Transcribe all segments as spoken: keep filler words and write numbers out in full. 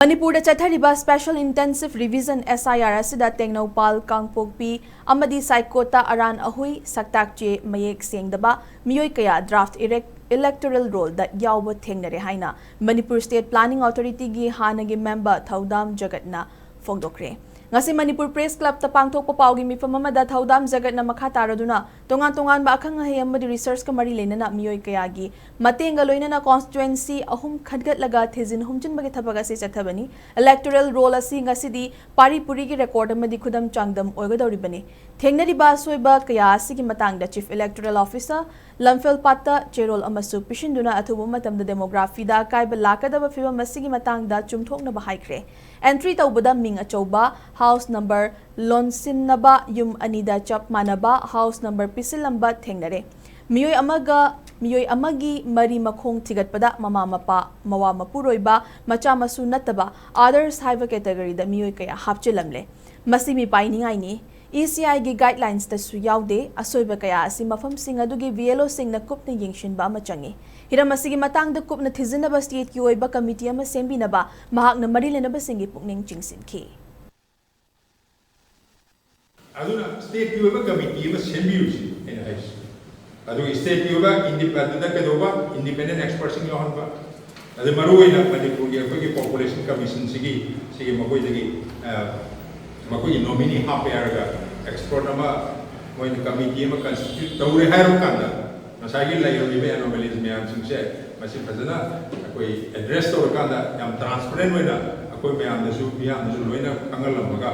ꯃꯅꯤꯄꯨꯔꯗ ꯆꯠꯊꯔꯤꯕ Special Intensive Revision, S I R, ꯑꯁꯤꯗ ꯇꯦꯡꯅꯧꯄꯥꯜ, ꯀꯥꯡꯄꯣꯛꯄꯤ ꯑꯃꯗꯤ ꯁꯥꯏꯀꯣꯠꯇ ꯑꯔꯥꯟ ꯑꯍꯨꯏ, ꯁꯛꯇꯥꯛ ꯆꯦ ꯃꯌꯦꯛ ꯁꯦꯡꯗꯕ ꯃꯤꯑꯣꯏ ꯀꯌꯥ draft elec-, electoral rollꯗ ꯌꯥꯎꯕ ꯊꯦꯡꯅꯔꯦ ꯍꯥꯏꯅ ꯃꯅꯤꯄꯨꯔ State Planning Authorityꯒꯤ ꯍꯥꯟꯅꯒꯤ member ꯊꯧꯗꯥꯝ ꯖꯒꯠꯅ ꯐꯣꯡꯗꯣꯛꯈ꯭ꯔꯦ꯫ ꯉꯁꯤ ꯃꯅꯤꯄꯨꯔ Press Clubꯇ ꯄꯥꯡꯊꯣꯛꯄ ꯄꯥꯎꯒꯤ ꯃꯤꯐꯝ ꯑꯃꯗ ꯊꯧꯗꯥꯝ ꯖꯒꯠꯅ ꯃꯈꯥ ꯇꯥꯔꯗꯨꯅ, ꯇꯣꯉꯥꯟ ꯇꯣꯉꯥꯟꯕ ꯑꯈꯪ ꯑꯍꯩ ꯑꯃꯗꯤ researchꯀ ꯃꯔꯤ ꯂꯩꯅꯅ ꯃꯤꯑꯣꯏ ꯀꯌꯥꯒꯤ ꯃꯇꯦꯡꯒ ꯂꯣꯏꯅꯅ constituency ꯑꯍꯨꯝ ꯈꯟꯒꯠꯂꯒ ꯊꯤꯖꯤꯟ ꯍꯨꯝꯖꯤꯟꯕꯒꯤ ꯊꯕꯛ ꯑꯁꯤ ꯆꯠꯊꯕꯅꯤ꯫ Electoral roll ꯑꯁꯤ ꯉꯁꯤꯗꯤ ꯄꯥꯔꯤ ꯄꯨꯔꯤꯒꯤ record ꯑꯃꯗꯤ ꯈꯨꯗꯝ ꯆꯥꯡꯗꯝ ꯑꯣꯏꯒꯗꯧꯔꯤꯕꯅꯤ꯫ ꯊꯦꯡꯅꯔꯤꯕ ꯑꯁꯣꯏꯕ ꯀꯌꯥ ꯑꯁꯤꯒꯤ ꯃꯇꯥꯡꯗ Chief Electoral Officer ꯂꯝꯐꯦꯜꯄꯥꯠꯇ ꯆꯦꯔꯣꯜ ꯑꯃꯁꯨ ꯄꯤꯁꯤꯟꯗꯨꯅ ꯑꯊꯨꯕ ꯃꯇꯝꯗ demographyꯗ ꯑꯀꯥꯏꯕ ꯂꯥꯛꯀꯗꯕ ꯐꯤꯕꯝ ꯑꯁꯤꯒꯤ ꯃꯇꯥꯡꯗ ꯆꯨꯝꯊꯣꯛꯅꯕ ꯍꯥꯏꯈ꯭ꯔꯦ꯫ Entry ꯇꯧꯕꯗ ꯃꯤꯡ ꯑꯆꯧꯕ, house number ꯂꯣꯟꯁꯤꯟꯅꯕ, ꯌꯨꯝ ꯑꯅꯤꯗ ꯆꯞ ꯃꯥꯟꯅꯕ house number ꯄꯤꯁꯤꯜꯂꯝꯕ ꯊꯦꯡꯅꯔꯦ꯫ ꯃꯤꯑꯣꯏ ꯑꯃꯒ ꯃꯤꯑꯣꯏ ꯑꯃꯒꯤ ꯃꯔꯤ ꯃꯈꯣꯡ ꯊꯤꯒꯠꯄꯗ ꯃꯃꯥ ꯃꯄꯥ, ꯃꯋꯥ ꯃꯄꯨꯔꯣꯏꯕ, ꯃꯆꯥ ꯃꯁꯨ ꯅꯠꯇꯕ others ꯍꯥꯏꯕ categoryꯗ ꯃꯤꯑꯣꯏ ꯀꯌꯥ ꯍꯥꯞꯆꯤꯜꯂꯝꯂꯦ꯫ ꯃꯁꯤ ꯃꯤꯄꯥꯏꯅꯤꯡꯉꯥꯏꯅꯤ꯫ ECIꯒꯤ guidelinesꯇꯁꯨ ꯌꯥꯎꯗꯦ꯫ ꯑꯁꯣꯏꯕ ꯀꯌꯥ ꯑꯁꯤ ꯃꯐꯝꯁꯤꯡ ꯑꯗꯨꯒꯤ VLOꯁꯤꯡꯅ ꯀꯨꯞꯅ ꯌꯦꯡꯁꯤꯟꯕ ꯑꯃ ꯆꯪꯏ꯫ ꯍꯤꯔꯝ ꯑꯁꯤꯒꯤ ꯃꯇꯥꯡꯗ ꯀꯨꯞꯅ ꯊꯤꯖꯤꯟꯅꯕ stateꯀꯤ ꯑꯣꯏꯕ committee ꯑꯃ ꯁꯦꯝꯕꯤꯅꯕ ꯃꯍꯥꯛꯅ ꯃꯔꯤ ꯂꯩꯅꯕꯁꯤꯡꯒꯤ ꯄꯨꯛꯅꯤꯡ ꯆꯤꯡꯁꯤꯟꯈꯤ꯫ ꯑꯗꯨꯅ stateꯀꯤ ꯑꯣꯏꯕ committee ꯑꯃ ꯁꯦꯝꯕꯤꯌꯨ ꯁꯤ ꯑꯩꯅ ꯍꯥꯏꯁꯤ꯫ ꯑꯗꯨꯒ stateꯀꯤ ꯑꯣꯏꯕ ꯏꯟꯗꯤꯄꯦꯟꯗꯦꯟꯗ ꯀꯩꯗꯧꯕ, independent expertꯁꯤꯡ ꯌꯥꯎꯍꯟꯕ, ꯑꯗꯩ ꯃꯔꯨꯑꯣꯏꯅ ꯃꯅꯤꯄꯨꯔꯒꯤ ꯑꯩꯈꯣꯏꯒꯤ population commissionꯁꯤꯒꯤ, ꯁꯤꯒꯤ ꯃꯈꯣꯏꯗꯒꯤ, ꯑ, ꯃꯈꯣꯏꯒꯤ nominee ꯍꯥꯞꯄ ꯌꯥꯔꯒ expert ꯑꯃ ꯃꯣꯏꯅ committee ꯑꯃ constitute ꯇꯧꯔꯦ ꯍꯥꯏꯔꯕ ꯀꯥꯟꯗ ꯉꯁꯥꯏꯒꯤ ꯂꯩꯔꯝꯃꯤꯕ anomalies ꯃꯌꯥꯝꯁꯤꯡꯁꯦ ꯃꯁꯤ ꯐꯖꯅ ꯑꯩꯈꯣꯏ address ꯇꯧꯔꯀꯥꯟꯗ ꯌꯥꯝ transparent ꯑꯣꯏꯅ ꯑꯩꯈꯣꯏ ꯃꯌꯥꯝꯗꯁꯨ, ꯃꯤꯌꯥꯝꯗꯁꯨ ꯂꯣꯏꯅ ꯈꯪꯍꯜꯂꯝꯃꯒ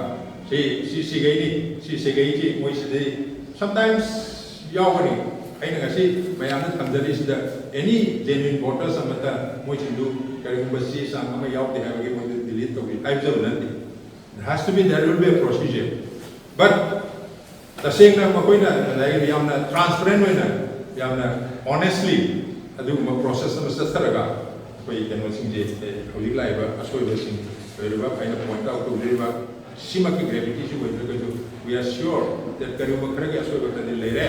ꯁꯤ, ꯁꯤ ꯁꯤꯒꯩꯅꯤ, ꯁꯤ ꯁꯤꯒꯩꯁꯤ ꯃꯣꯏ ꯁꯤꯗꯩ sometimes ꯌꯥꯎꯒꯅꯤ꯫ ꯑꯩꯅ ꯉꯁꯤ ꯃꯌꯥꯝꯗ ꯊꯝꯖꯔꯤꯁꯤꯗ any genuine voters ꯑꯃꯠꯇ ꯃꯣꯏꯁꯤꯡꯗꯨ ꯀꯔꯤꯒꯨꯝꯕ ꯆꯦ ꯆꯥꯡ ꯑꯃ ꯌꯥꯎꯗꯦ ꯍꯥꯏꯕꯒꯤ ꯃꯣꯏꯗꯨ delete ꯇꯧꯕꯤ ꯍꯥꯏꯖꯕ ꯅꯠꯇꯦ꯫ There has to be, there will be a procedure. But ꯇꯁꯦꯡꯅ ꯃꯈꯣꯏꯅ ꯉꯁꯥꯏꯒꯤ ꯌꯥꯝꯅ transparent ꯑꯣꯏꯅ, ꯌꯥꯝꯅ honestly ꯑꯗꯨꯒꯨꯝꯕ process ꯑꯃ ꯆꯠꯊꯔꯒ ꯑꯩꯈꯣꯏ ꯀꯩꯅꯣꯁꯤꯡꯁꯦ, ꯑꯦ, ꯍꯧꯖꯤꯛ ꯂꯥꯛꯏꯕ ꯑꯁꯣꯏꯕꯁꯤꯡ ꯂꯩꯔꯤꯕ ꯑꯩꯅ point out ꯇꯧꯖꯔꯤꯕ ꯁꯤꯃꯛꯀꯤ gravityꯁꯤ ꯑꯣꯏꯗ꯭ꯔꯒꯁꯨ we are sure that ꯀꯔꯤꯒꯨꯝꯕ ꯈꯔꯒꯤ ꯑꯁꯣꯏꯕ ꯈꯔꯗꯤ ꯂꯩꯔꯦ꯫